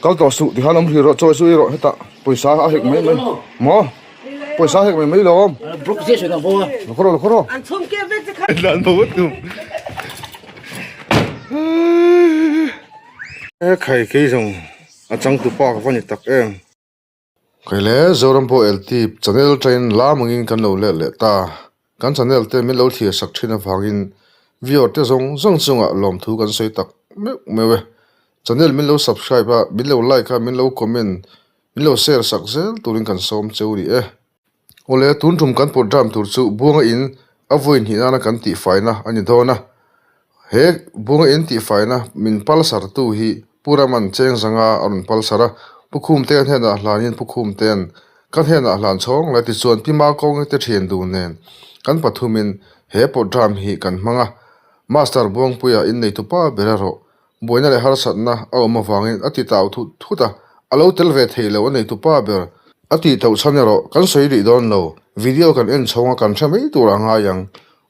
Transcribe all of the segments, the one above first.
Kal tawh suh tikhan awm hrih rawh chawi chu ei rawh hetah pawisa a hek mai mai maw pawisa a hek mai mai lo awm lo khaw rawh lo khaw rawh dan bo vek tu e khai kei zawng a changtu pa ka va ni tak em. Kei le Zoram pawh LT channel train lam angin kan lo let leh ta kan channel te min lo thlir sak thin avangin viewer te zawng zawng chungah lawmthu kan sawi tak meuh meuh e. Channel min lo subscribe a, min lo like a, min lo comment, min lo share sak zel turin kan sawm cheu ni e. Awle tun tum kan program tur chu Buanga in a vawi hnih nana kan tihfaina a ni dawn a. He Buanga in tihfaina min palsar tu hi Pu Raman Chengzanga a rawn palsar a, Pu Khumtea hnenah hlanin Pu Khumtea'n ka hnenah hlan chhawng lai tichuan Pi Makawngi te thian dun nen kan pathumin he program hi kan hmang a. Master Buangpuia inneitupa ber erawh Buaina leh harsatna a awm avangin a ti tau thut thut a, a lo tel ve theih loh a nei tupa ber. A tih tauh chhan erawh kan sawi rih dawn lo, video kan en chhawng a kan hre mai tur a ngai ang.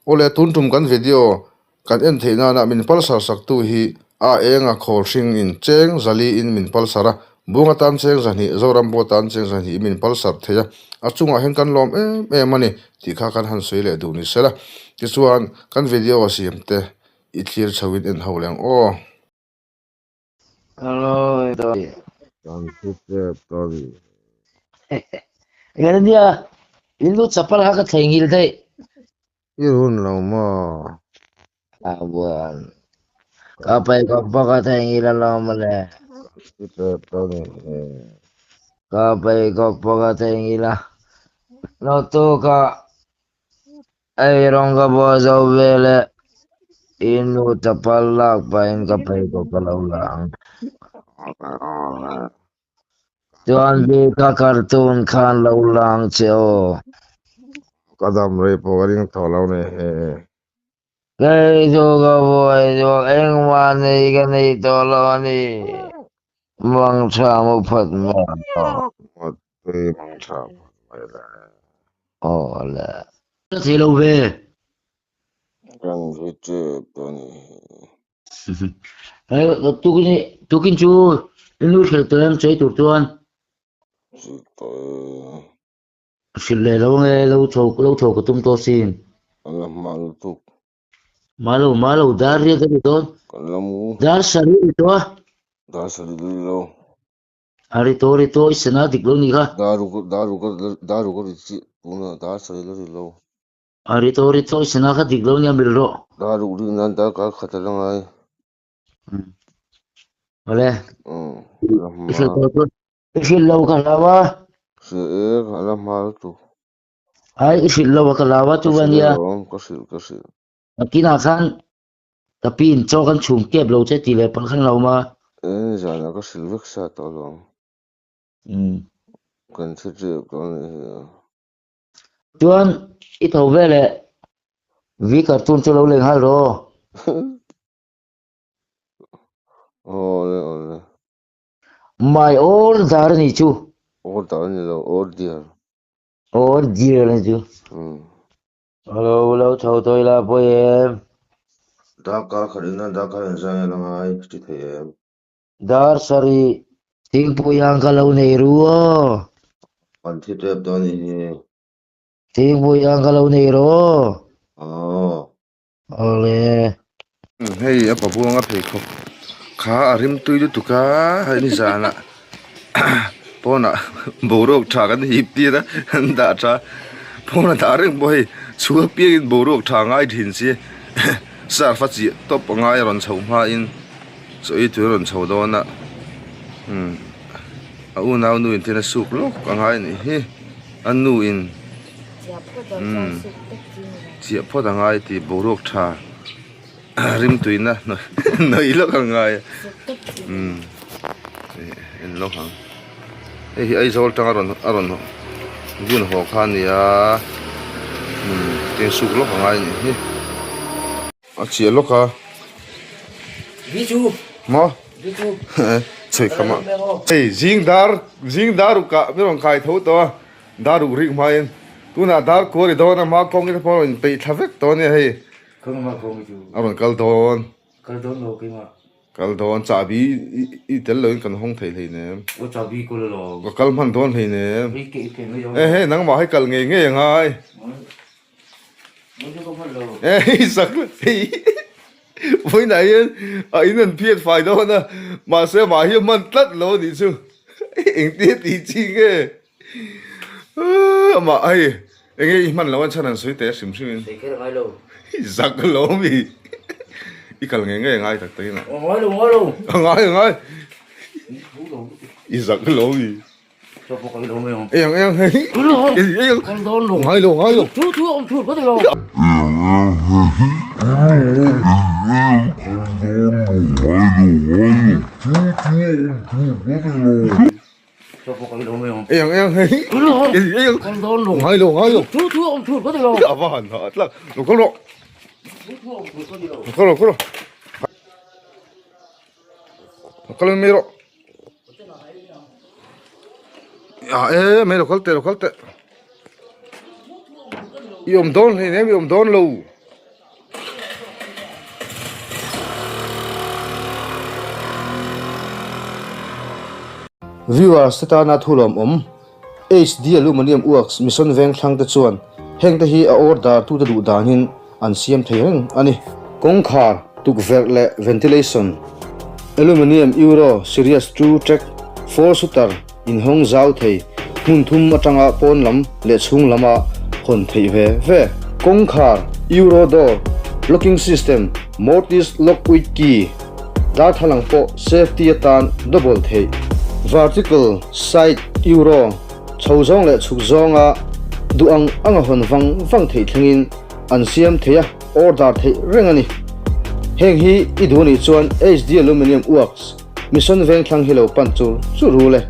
Awle tun tum kan video kan en theih nana min palsar saktu hi a eng a khawl hring in cheng zali in min palsar a, Bunga tan cheng zahnih, Zoram pawh tan cheng zahnih in min palsar thei a, a chungah hian kan lawm em em a ni tih kha kan han sawi leh duh ni sela. Tichuan kan video a siam te I thlir chho in en ho leng aw. Hello, Doi. Kan thu tep ta ni. Ngan ania, in lu chapal kha ka thlei ngil daih. I run lo maw? Abuan. Ka pai ka pa ka thlei ngil alo male. Kan thu tep ta ni. Ka pai ka pa ka thlei ngil a. Lo tu ka Ei rawng ka buai zo vel e, i nu chapal lak pahin ka pheikhawk ka lo la ang. Chuan bika cartoon khan lo la ang che aw. Ka dam rei pawh ka ring tawh lo nei he. Kei chu ka buai chuak engmah nei ka nei tawh lo a ni. Mang tha mu phat mai ang aw. Mutui mang tha phat mai le. Aw le. Ka thei lo ve. Kan vi tep a ni. Hei tukin tukin chu i nu hrilh tawh em chei tur chuan. Hrilh tawh e. Hrilh leh lo nge lo chho lo chho ka tum tawh sin. A la hma lutuk. Malo malo dar riat a ni dawn. Kan la mu. Dar sarih ri tawh a. Dar sarih ri lo. A ri tawh ri tawh i sana dik lo ni kha. Dar ruk dar ruk dar ruk a ri chiah tunah dar sarih la ri lo. A ri tawh ri tawh i sana kha dik lo nia mil rawh. Dar ruk rik nan dar kar khat a la ngai. Awle. Umm la I hrilh hma. tawh chuan i hrilh lo ka hlau a. Hrilh e a la hma lutuk. Ai i hrilh lo a ka hlau a Ka chu hrilh ania. alawm ka hrilh ka hrilh. Nakinah khan ka pi in chaw kan chhum kep lo che tih leh pawh khan lo awm a. E nizanah ka hrilh vek sa tawh alawm. Umm. Kan hre tep tawh a nih hi a. Chuan i tho veleh V cartoon chu lo leng nghal rawh. Awle awle. My all dar a nih chu. All dar a ni lo, all dear. All dear a ni chu. Umm. Hello, lo chho tawi la pawi em? Darkar khat in a darkar in zai a la ngai ti thei em? Dar sarih thingpui ang ka lo nei ru aw. Kan thi tep dawn i hi. Thingpui ang ka lo nei ru aw. Aw. Awle. Hei a pabuang a pheikhawk kha a rim tui lutuk a hei nizanah pawnah boruak tha kan hip tir a an dah tha pawnah dah reng pawh hei chhung apiangin boruak tha ngai thin si surf a chih tawp a ngai a rawn chho hmain chaw ei tur a rawn chho dawn a umm a unau nu in thil a suk lawk a ngai a nih hi a nu in. Umm chiah phawt a ngai tih boruak tha rimtuina hnawih lawk a ngai a umm en lawk ang hei hi Aizawl tang a rawn a rawn bun haw kha a ni a umm tiang suk lawk a ngai a nih hi a chiah lawk a maw chhui kham a hei zing dar zing dar ruk ah mi rawn kai tho tawh a. Dar ruk rik hmain tunah dar kual i dawn a hma kawng te pawh a rawn inpeih thla vek tawh a nia hei Kawng hma kawng chu a rawn kal dawn kal dawn lo keimah. Kal dawn chahbi i tel loin kan hawng thei hleinem. Aw chahbi kawl alo. Ka kal hman dawn hleinem. Hei ke i ke mai dawn. E hei nangmah hei kal ngei ngei angai. Ngai chu ka hman lo. E hei sak hei vawiinah hian a in an phiat fai dawn a mahse amah hi a hman tlat lo anih chu engtia tih chi nge amah hei enge i hman lo a chhan an sawi teh hrim hrim in. Sawi kher angai lo. Zak lo mi i kal ngei ngei angai tak tak in a. Angai lo angai lo. Angai angai. I zak lo mi. Eng eng hei eng ngai lo ngai lo eng eng hei eng ngai lo ngai lo a va han ha tlak lo kal rawh lo kal rawh kal rawh lo kal mai rawh. A e mai lo kal teh lo kal teh i awm dawn hlei nem i awm dawn lo. Viewers te tana thu lawm awm HD Aluminium Works Mission Vengthlang te chuan heng te hi a order tu te duh danin an siam thei reng a ni. Kawngkhar, tukverh leh ventilation, Aluminium Euro Series 2 Track 4 Shooter inhawng zau thei hmun thum atanga pawn lam leh chhung lama hawn theih ve ve. Kawngkhar, Euro Door, Locking System, Mortise Lock with Key, darthlalang pawh safety atan double theih. Vertical Side Euro, chho zawng leh chhuk zawnga duh ang anga hawn vang vang theih thlengin an siam thei a, order theih reng a ni. Heng hi i duh anih chuan HD Aluminium Works, Mission Vengthlang hi lo pan chur chur ru le.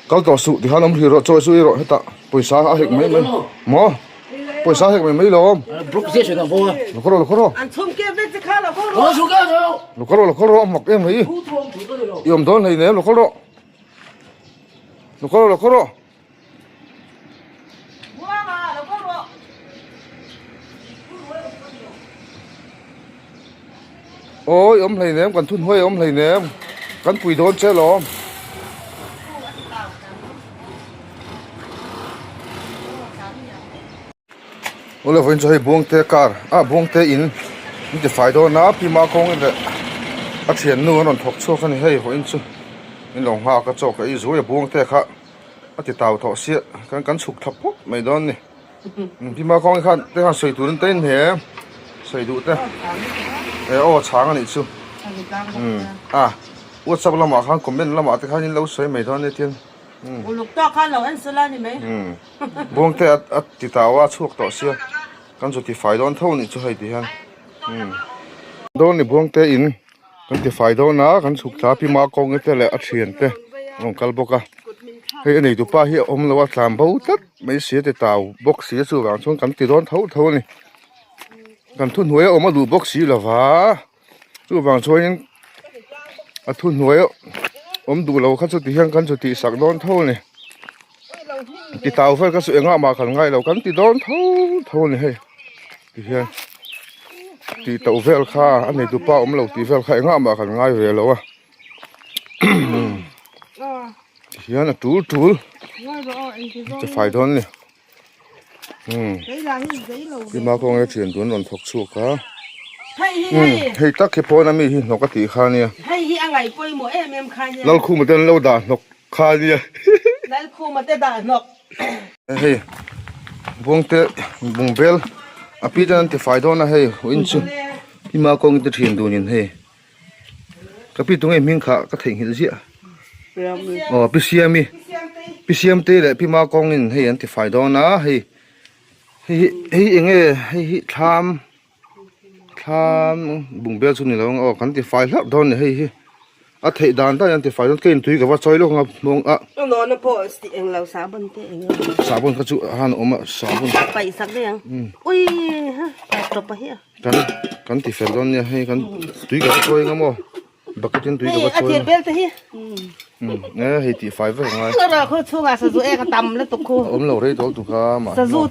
Kal tawh suh tikhan awm hrih rawh, chawi chu i rawh hetah pawisa a hek mai mai maw? Pawisa a hek mai mai lo. Lo khaw rawh, lo khaw rawh. Lo khaw rawh, lo khaw rawh a mak em mai. I awm dawn hleinem, lo khaw rawh. Lo khaw rawh, lo khaw rawh. Awi awm hleinem kan thunhuai awm hleinem kan pui dawn che lawm. Awle vawiin chu hei Buangte car ah Buangte in min ti fai dawn a Pi Makawng leh a thiannu an rawn thawk chhuak a ni hei vawiin chu min lo nghak a chaw ka ei zui a Buangte kha a ti tau tawh sia kan kan chhuk thla phawt mai dawn a ni Pi Makawng khan te khan sawi turin te in hne sawi duh te e aw chhang a nih chu umm a whatsapp lamah khan comment lamah te khan in lo sawi mai dawn a ni tin. Uluk tawk khan lo en sela ni mai. Buangte a ti tau a chhuak tawh sia kan chu ti fai dawn tho nih chu hei ti hian. Dawn ni Buangte in kan ti fai dawn a kan chhuk thla pi ma kawng te leh a thian te a rawn kal bawk a. Hei a neitu pa hi a awm lo a tlan bo tlat mai sia ti tau bawk sia chuvang chuan kan ti dawn tho tho a ni. Kan thuhnuai a awm a duh bawk si lova. Chuvang chuanin a thuhnuai awm duh lo kha chu ti hian kan chu tih sak dawn tho a ni ti tau vel kha chu engah mah kan ngai lo kan ti dawn tho tho a ni hei ti hian tih tauh vel kha a neitu pa awm lo tih vel kha engah mah kan ngai ve lo a ti hian a tul tul ti fai dawn a ni. Tima kawng e thian tun rawn thawk chhuak a hei tak hi pawn ami hi hnawk a tih kha ania Lalkhuma te an lo dah hnawk kha ania hei Buangte bungbel a pi ten an ti fai dawn a hei in chu Tima kawng te thian dun in hei. Ka pi tunge hming kha ka theihnghilh ziah aw pi siami pi siamte leh pi ma kawngin hei an ti fai dawn a hei hei hi hei eng nge hei hi thlam thlam bungbel chu ni lo ang aw kan ti fai hlauh dawn a ni hei hi a theih dan dan an ti fai dawn keiin tui ka va chawi lawk ang a hmawng a sahbawn kha chu a han awm a sahbawn Kan kan ti fel dawn nia hei kan tui ka va chawi anga maw bucket in tui ka va chawi anga e hei tih fai vek angai a awm lo rei tawh lutuk a mahni maw.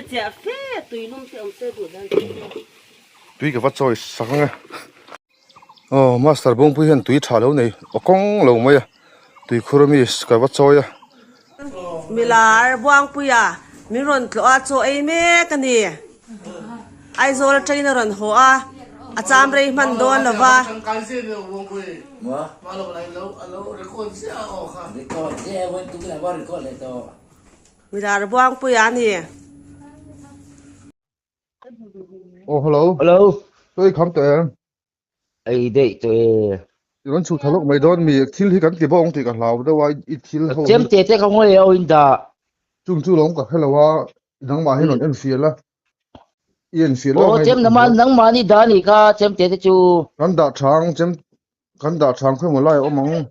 chiah fe tuilum te awm se duh dan chu. Tui ka va chawi sak ang e. Aw master bawngpui hian tui tha lo nei aw kawng lo mai a tui khur ami ka va chawi a. Milar Buangpuia min rawn tlawh a chaw ei mek a ni. Aizawl atangin a rawn haw a, a cham rei hman dawn lo va. Milar Buangpuia a ni. Aw hello. Hello. Tui kham tawh em? Ei daih tawh e. I rawn chhuk tha lawk mai dawn mi thil hi kan ti bawk ang tih ka hlau deuh a i thil ho Chem te te ka ngawi a in dah. Chung chu lawm ka hrelo a nangmah hi rawn en fiah la. I en fiah lawk Aw chem nama nangmah ni dah nih kha chem te te chu. Kan dah tha ang chem Kan dah thang khawi maw lai a awm ang.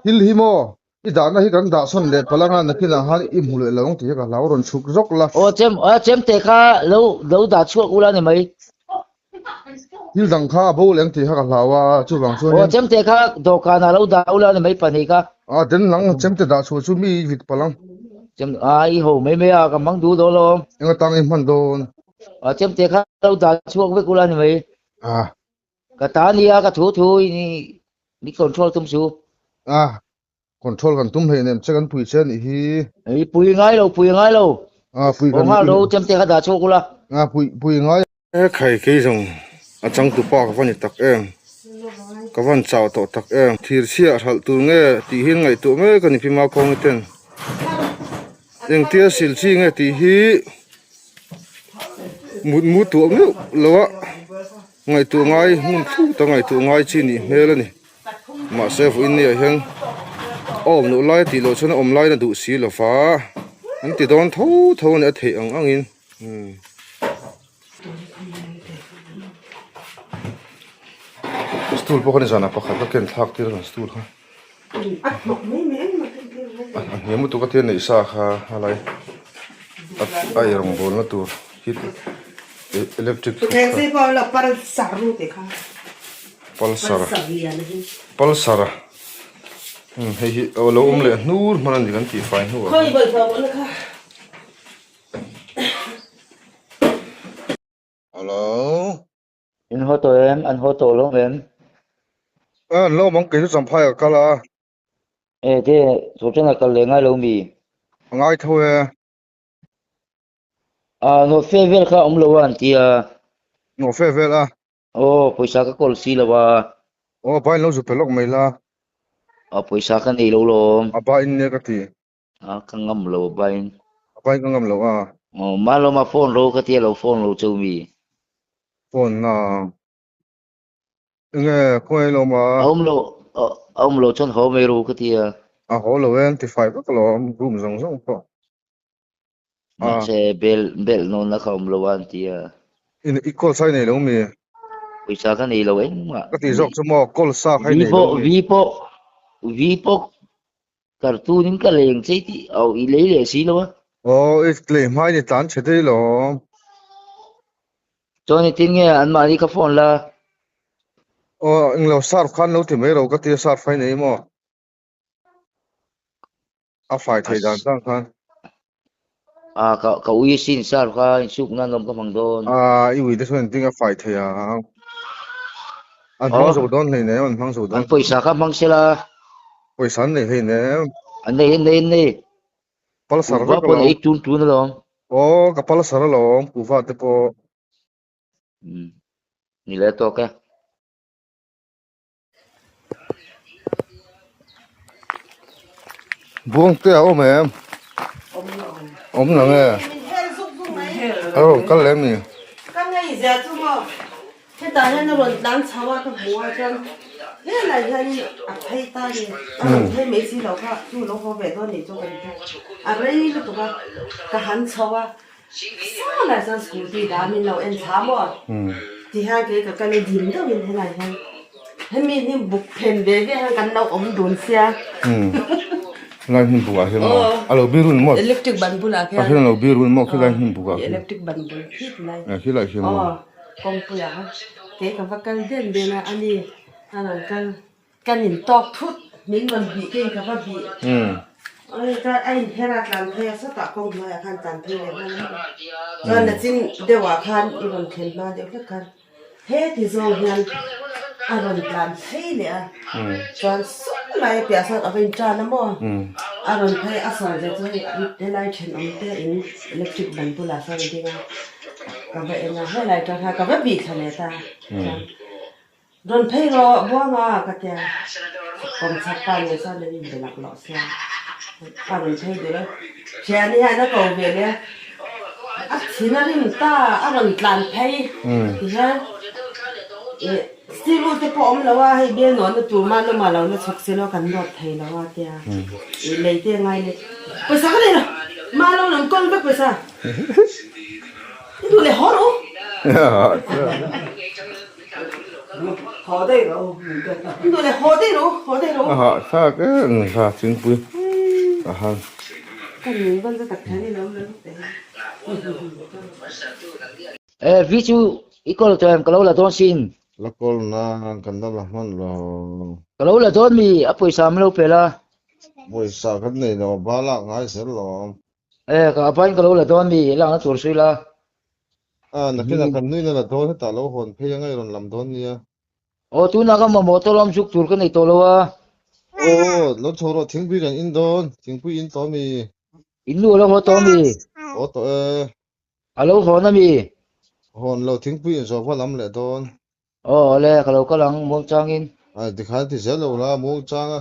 Thil hi maw i dahna hi kan dah sawn leh palh anga nakinah khan i hmu leh lo ang tih hi ka hlau rawn chhuk zawk la. Aw chem aw chem te kha lo lo dah chhuak ula ni mai. Thil dang kha a bo leh ang tih kha ka hlau a chuvang chuanin. Aw chem te kha dawhkanah lo dah ula ni mai pahnih kha. A den lang chem te dah chhuah chu mi i vit palh ang. Chem a i ho mai mai a ka hmang duh dawn lo. Eng atang i hman dawn. Aw chem te kha lo dah chhuak vek ula ni mai. Ah. Ka ta nia ka thu thu i mi control tum su. Ah. Control kan tum hleinem che kan pui che anih hi. Ei pui ngai lo pui ngai lo. Ah pui kan. Aw lo chem te kha dah chhuak ula. Ah pui pui ngai. E khai kei zawng a changtu pa ka va ni tak em. Ka van chau tawh tak em. Thir chhia hralh tur nge tih hi an ngaihtuah mek a ni Pima Kawngi ten. Engtia sil chi nge tih hi mut mu tuah meuh lo a ngaihtuah ngai hmun thut a ngaihtuah ngai chi nih hmel a ni mahse vawiin ni ah hian a awm loh lai a tih loh chuan a awm lai na duh si lo va an ti dawn tho tho a ni a theih ang ang in umm. Stool pawh kha ni zanah pakhat ka ken thlak tir a kan stool kha. A hniam lutuk a tia neih sa kha a lai a ei rawngbawlna tur hi electric pulsar pulsar hei hi a lo awm leh hnur hman a ni kan tih fai hnuah. Hello. In haw tawh em? An haw tawh lo em? An lo awm ang kei chu Champhai a kal a. E te, chu chen a kal leh ngai lo mi? A ngai tho e. A, nawhfe vel kha awm lo a an ti a. Nawhfe vel a? Aw, pawisa ka kawl si lo a. Aw, ba in lo zu pe lawk mai la. A, pawisa ka nei lo lawm. A ba in nia ka ti. A ka ngam lo a bain. A bain ka ngam lo a. Aw Malawma phone ro ka tia lo phone lo cheu mi. Phone na. Enge khawngaih lo ma. A awm lo a awm lo chuan haw mai ro ka tia. A haw lo e an ti fai vak lo room zawng zawng pawh. Mahse bel bel nawn na kha awm lo a an tia. In i call sa i nei lo mi. Pawisa ka nei lo engmah. Ka ti zawk chu maw call sa kha i nei lo mi. Vi pawh vi pawh Cartoon in ka leng chei tih au i lei leh si lo a. Aw i lei hma in i tlan chhe daih lo. Chuan i tin nge an mahni ka phone la. Aw englo surf khan lo ti mai ro ka tia surf kha i nei maw? A fai thei dan tang khan. A ka ka ui sin surf kha insuk nan awm ka hmang dawn. A i ui te chuan engtin nge a fai thei ang. An hmang zo dawn hleinem an hmang zo dawn. An pawisa kha hmang sela. Pawisa an nei hleinem. An nei an nei an nei. Palsar vek alawm. Kuhva ei tun tun alawm. Aw ka palsar alawm kuhva te pawh. Umm ni leh tawk e. Buang te a awm em? Awm lo nge? Alo kal lem ni. Ka ngei zia chu maw hetah hian a rawn tlan chho a ka hmu a chuan helai hian a phei ta ni a rawn phei mai si lo kha chu lo haw ve dawn nih chu ka ti a rei lutuk a ka han chho a Sanah chuan scooty dah min lo en thla maw? Tihian kei ka kal i dim deuhin helai hian hemi hi buk phen ve ve hian kan lo awm dun sia. Helai hmun bukah hian maw? A lo bir hun maw? Electric ban bulah khian. A hian a lo bir hun maw khilai hmun bukah khian. Electric ban bul khit lai. A khilai hian maw? Aw kawngpuiah khan kei ka va kal den den a ani a rawn kal kan intawk thut min rawn bih keiin ka va bih. Chuan a inher a tlan phei a sawtah kawng hnuaiah khan tlan phei leh nghal a. Chuan nachin deuhah khan i rawn thlen hma deuh hlek khan heti zawng hian a rawn tlan phei leh a. Chuan sawi lai a piah sawn a va intan a maw? A rawn phei a sawi ve chu hei helai thenawm te in electric ban bulah sawn a ding a. Ka va en a helai atang khan ka va bih thla leh ta. Chuan Rawn phei rawh Buanga ka tia, kawm chhak pa nen chuan an inbe lak loh sia, a rawn phei duh a, thiani hian a ko ve leh a, a thin a rim ta, a rawn tlan phei ti hian ih steel te pawh awm lo a, hei bial nawhna tur mah lawmah lo la chhawk se law kan nawt thei lo a tia, ih lei te ngai leh pawisa ka nei lo, mah lo lam kawl vek pawisa, i duh leh haw rawh u. A hahthlak em kha thingpui a han. E vi chu i kawl tawh em ka lo la dawn sin. La kawl na kan la la hman lo. Ka lo la dawn mi a pawisa min lo pe la. Pawisa kan nei lo ba lak ngai zel lo. E ka apain ka lo la dawn mi lakna tur sawi la. A, nakinah kan nuin a la dawn hetah lo hawn phei anga i rawn lam dawn nia. Aw, tunah ka mamawh tawh lawm zuk tur ka nei tawh lo a. Aw, lo chho rawh thingpui kan in dawn, thingpui in tawh mi? In nu a lo haw tawh mi? Haw tawh e. A lo hawn a mi? Hawn lo, thingpui in zawh va lam leh dawn. Aw, awle, ka lo kal ang muangchangin. Ai, tikhan ti zel lo la, muangchang a.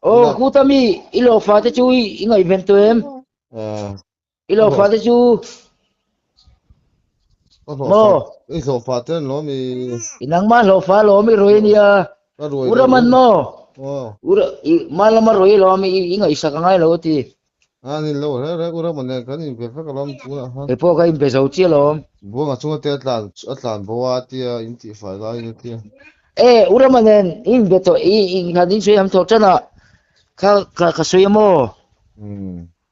Aw, Kuta mi, i lawhfa te chu i ngaihven tawh em? I hlawhfa te chu maw? I hlawhfa te an lawm i. I nangmah hlawhfa lawm i ruai ania. Ka ruai lo. Uraman maw? Ura i malama ruai lawm i i ngaihsak a ngai lo a ti. A ni lo reng reng Uraman nen kan inbe vek alawm tunah khan. Kei pawh ka inbe zo chiah alawm. Buanga chunga te a tlan a tlan bo a tia in tihfai laiin a tia. E Uraman nen i inbe tawh i i han insawi ham thawh tan a kha ka ka sawi a maw?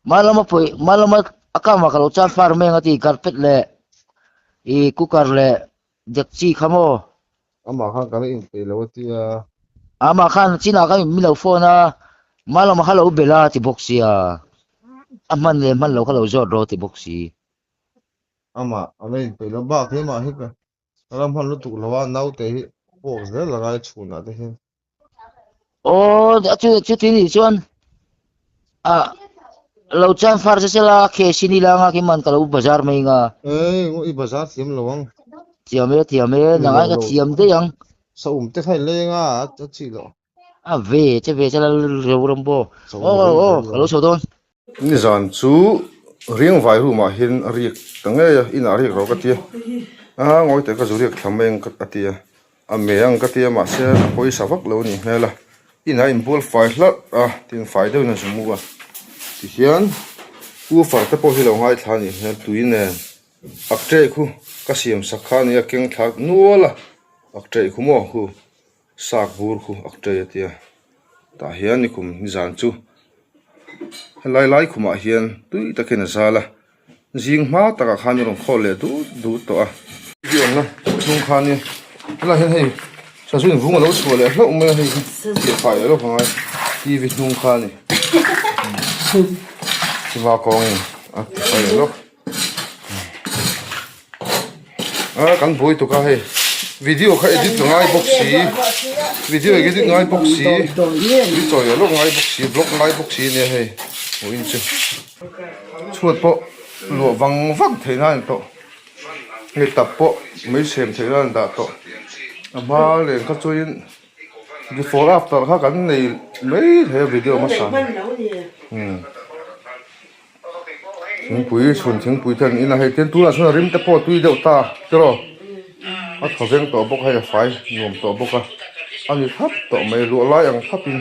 Malama pawih malama a kama ka lo chan far mai ang a ti carpet leh i cooker leh dekchi kha maw. Amah khan kan inpeih lo a ti a. Amah khan chinah khan min lo phone a, Malama kha lo bel a ti bawk sia, a hman leh hman lo kha lo zawt rawh a ti bawk si. Amah a la inpeih lo bak hi amah hi ka ram hman lutuk lo a, naute hi pawk zel a ngai chhunah te hian. Aw a chu chuti nih chuan a lo chan far se sela khe sin ila anga khi man ka lo bazar mai nga. Ei i bazar thiam lo ang. Thiam e thiam e nang ai ka thiam daih ang. Sa um te kha i leng a a chi loh. A ve che ve che la reu ram pawh. Aw aw ka lo chho dawn. Nizan chu riangvai room ah hian a riak ta ngei a, inah a riak lo ka ti a, a ngawi teh ka zu riak thla mai ang a ti a, a mei ang ka ti a mahse a pawisa vak lo a nih hmel a, inah a inbual fai hlarh a tin fai deuhin a zu mu a, tihian woofer te pawh hi lo ngaithla a nih hmel tui nen ak tray khu ka siam sak kha a nia keng thlak nual a ak tray khu maw khu Sak bur khu ak tei a tia tah hian nikum nizan chu helai lai khumah hian tui takin a zal a zing hma takah khan a rawn khawl leh dut dut tawh a. Video awmna chhung khan hi helaiah hian hei sazu in vung a lo chhuah leh hlauh mai a hei hi tih fai leh lawk angai tv hnung kha a ni siva kawngin a ti fai leh lawk. A kan buai tuk a hei video kha edit ka ngai bawk si video edit ngai bawk si mi chawi leh lawk ngai bawk si vlog ngai bawk si ania hei hmuh in chu chhuat pawh luah vang vang theih nan a ni tawh hei tap pawh mai sem theih nan a dah tawh a hma leh kha chuan in before after kha kan nei mai thei a video hmasa umm. Thingpui chhun thingpui te an in a hei tin tunah chuan a rim te pawh a tui deuh ta tiraw a thaw veng tawh bawk a hei a fai nuam tawh bawk a a ni thlap tawh mai luah lai ang thlap in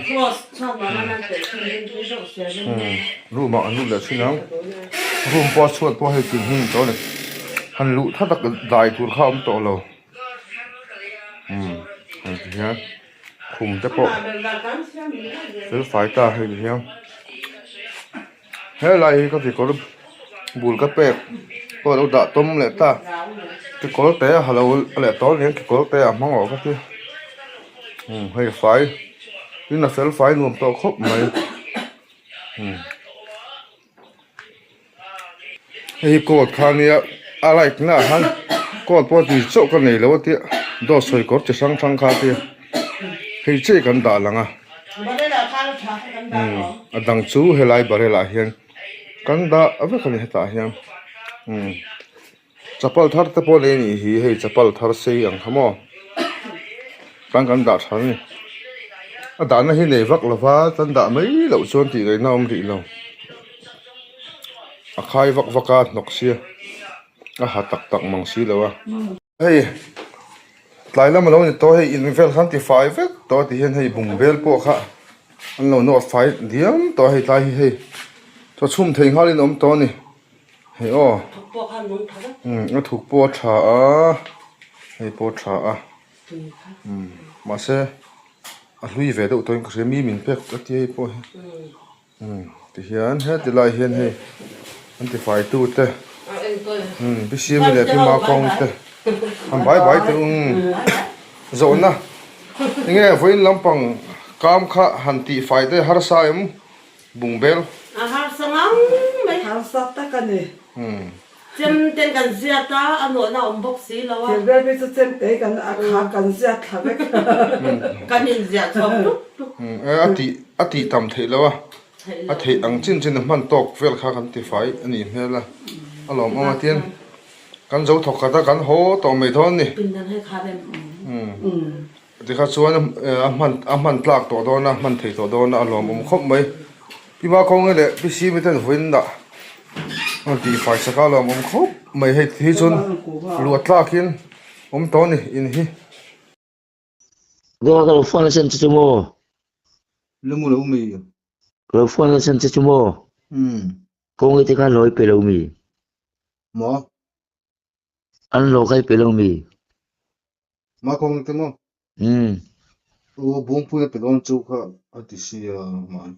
room ah an lut leh thin ang room pawh a chhuat pawh hei tin hmun tawh a ni han luh tha tak dai tur kha a awm tawh lo umm hei ti hian. Khum te pawh fel fai ta hei ti hian helai hi ka kekawr bul ka pek pawh alo dah tawm leh ta kekawr te a ha lo leh tawh aniang kekawr te a hmang awh ka ti umm hei fai tin a fel fai nuam tawh khawp mai umm. Hei hi coat kha ania a light na ah khan coat pawh tui chauh ka nei lo a tia dawt sawi kawr chi hrang hrang kha a tia hei chiah hi kan dah lang a umm a dang chu helai barrel ah hian kan dah vek a ni hetah hian umm chapal thar te pawh nei a nih hi hei chapal thar sei ang kha maw tan kan dah tha a ni a dahna hi nei vak lova tan dah mai loh chuan tih ngaihna a awm rih lo. A khai vak vak a hnawk sia a ha tak tak mang si lo a. Hei tlai lam a lo ni tawh hei in vel khan ti fai vek tawh a ti hian hei bung bel pawh kha an lo nawt fai diam tawh a hei tlai hi hei chaw chhum thei nghal in a awm tawh a ni hei aw a thuk pawh a tha a hei pawh a tha a mahse a hlui ve deuh tawhin ka hria mi min pek a tia hei pawh hi. Umm tihian heti lai hian hei an tifai tu te umm pi siami leh pi makawng te an bai bai teh umm zawhna enge vawiin lampang kam kha han tih fai te harsa em bung bel. A harsa ngang mai. Harsa tak a ni. Umm. Chem ten kan ziat a, a nawhna a awm bawk si lo a. Thil vel phei chu chem te kan a kha kan ziat thla vek. Kan inziah chhuak tuk tuk. A tih a tih tam theih lo a, a theih ang chin chin a hman tawk vel kha kan tifai a nih hmel a, a lawmawm a tin kan zo thawk khat a kan haw tawh mai dawn a ni. Pindan hei kha rem. Tikha chuan a hman a hman tlak tawh dawn a, hman thei tawh dawn a, a lawmawm khawp mai. Pi Makhawnge leh Pi Simi ten vawiin ah an tih fai sak a, a lawmawm khawp mai. Hei hi chuan luah tlakin awm tawh a ni in hi. Goa ka lo phone a sen che chu maw? Lemu lo mi. Ka lo phone a sen che chu maw? Umm. Kawngi te kha hlawi pe lo mi? Maw? An hlaw kha i pe lo mi? Ma kawng te maw? Umm. Aw Buangpuia pe dawn chu kha a ti sia man.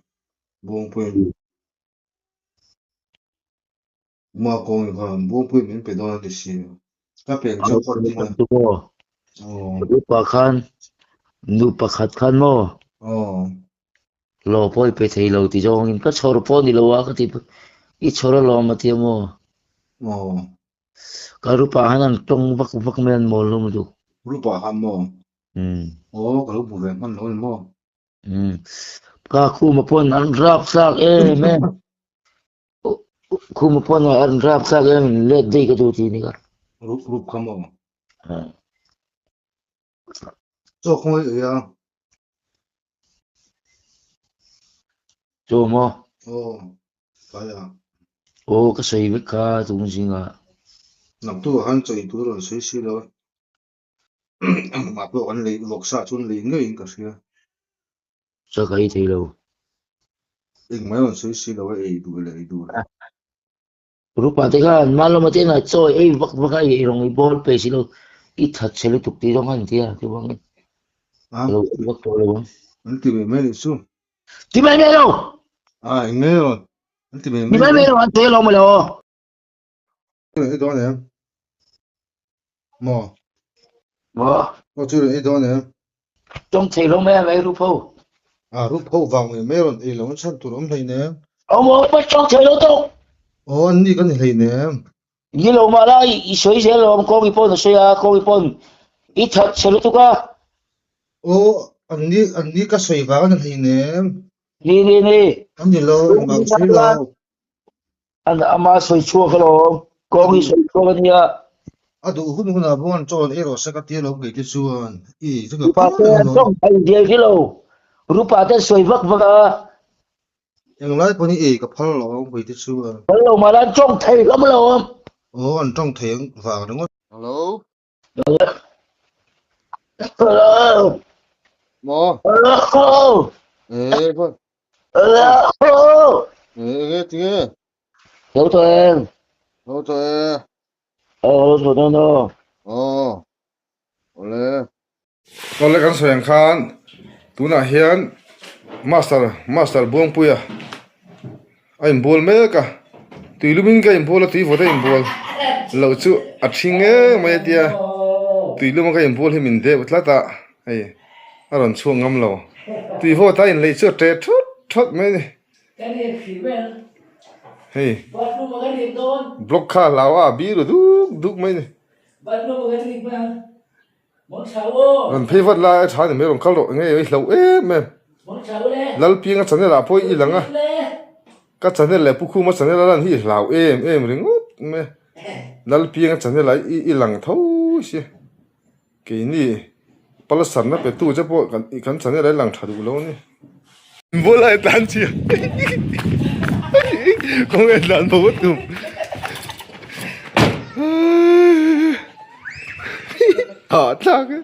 Buangpuia Ma kawng khan Buangpuia min pe dawn a ti sia. Ka pek chu kha ti a. Chu maw? Aw. Upa khan nu pakhat khan maw? Aw. Hlaw pawh i pe thei lo ti zawngin ka chhawr pawh ni lo a ka ti i chhawr alawm a ti a maw? Aw. Ka rupa han an tawng vak vak mai an mawl hlawm lutuk. Rupa han maw? Umm. Aw ka lo hmu ve hman lo ni maw? Umm. Ka khuma pawn an rap thlak em em. Khuma pawn an rap thlak em let daih ka duh tih ni ka. Rup rup kha maw? Chaw khawngaih ei a. Chaw maw? Aw, tlai ah. Aw, ka sawi vek kha tung zingah. Naktu ah khan chaw intur a rawn sawi si lo a. Engmah pawh kan lei, vawksa chu an lei ngeiin ka hria. Chaw ka ei thei lo. Engmah a rawn sawi si lo a, ei duh leh ei duh lo. Rupa te khan Malawma te inah chaw ei vak vak a ei rawng i bawl pe si lo i that chhe lutuk tih zawng an ti a chuvangin A lo ei vak tawh lo ang. An ti mai mai leh chu. Ti mai mai lo! A eng nge rawn an ti mai Ti mai mai lo an sawi alawm elo. Chu rawn ei dawn em? Maw? Maw? Aw chu rawn ei dawn em? Tawng thei lo mai a mai rup ho. A rup ho vang mai mai rawn ei lo an chhan tur awm hlei nem. Aw maw pa tawng thei lo tawk. Aw an ni kan ni hlei nem. Ni lo mah la i sawi zel lo awm kawng i pawn a sawi a kawng i pawn i that chhe lutuk a. Aw an ni an ni ka sawi vang a ni hlei nem. Ni ni ni. An ni lo engmah ka sawi lo. An ama sawi chhuak alawm. Kawng hi sawi chhuak a nia. A duh hun hunah pawh an chaw an ei rawh se ka tia lo kei te chuan i chu ka Rupa te an tawng a indial hi lo. Rupa te an sawi vak vak a. Englai pawhin i ei ka phal lo ang kei te chuan. Phal lo mahla an tawng thei hlawm alawm. Aw an tawng thei ang vang ringawt. Hello. Hello. Maw? Hello. Eh, va. Hello. Eh, enge tinge? Lo tawh em? Lo tawh e. Aw, lo tawh dawn aw. Aw. Awle. Awle kan sawi ang khan tunah hian master master Buangpuia a inbual mek a tuilumin ka inbual a tui vawt a inbual loh chu a thi ngei mai a tia tuiluma ka inbual hi min deuh tlat a hei a rawn chhuak ngam lo tui vawt a inleih chu a ṭe thut thut mai a ni. Hei block kha hlau a biru duk duk mai ni. Rawn phei vat lai a tha ni mai rawn kal rawh nge i hloh em em. Lalpianga channel ah pawh i lang a, ka channel leh Pu Khuma channel a lan hi i hlau em em ringawt mai a. Lalpianga channel ah i lang tho si. Keini palsarna pe tu che pawh kan channel ah i lang tha duh lo a ni. Bola i tlan chhia kawng e tlan bo tum. Hah thlak e.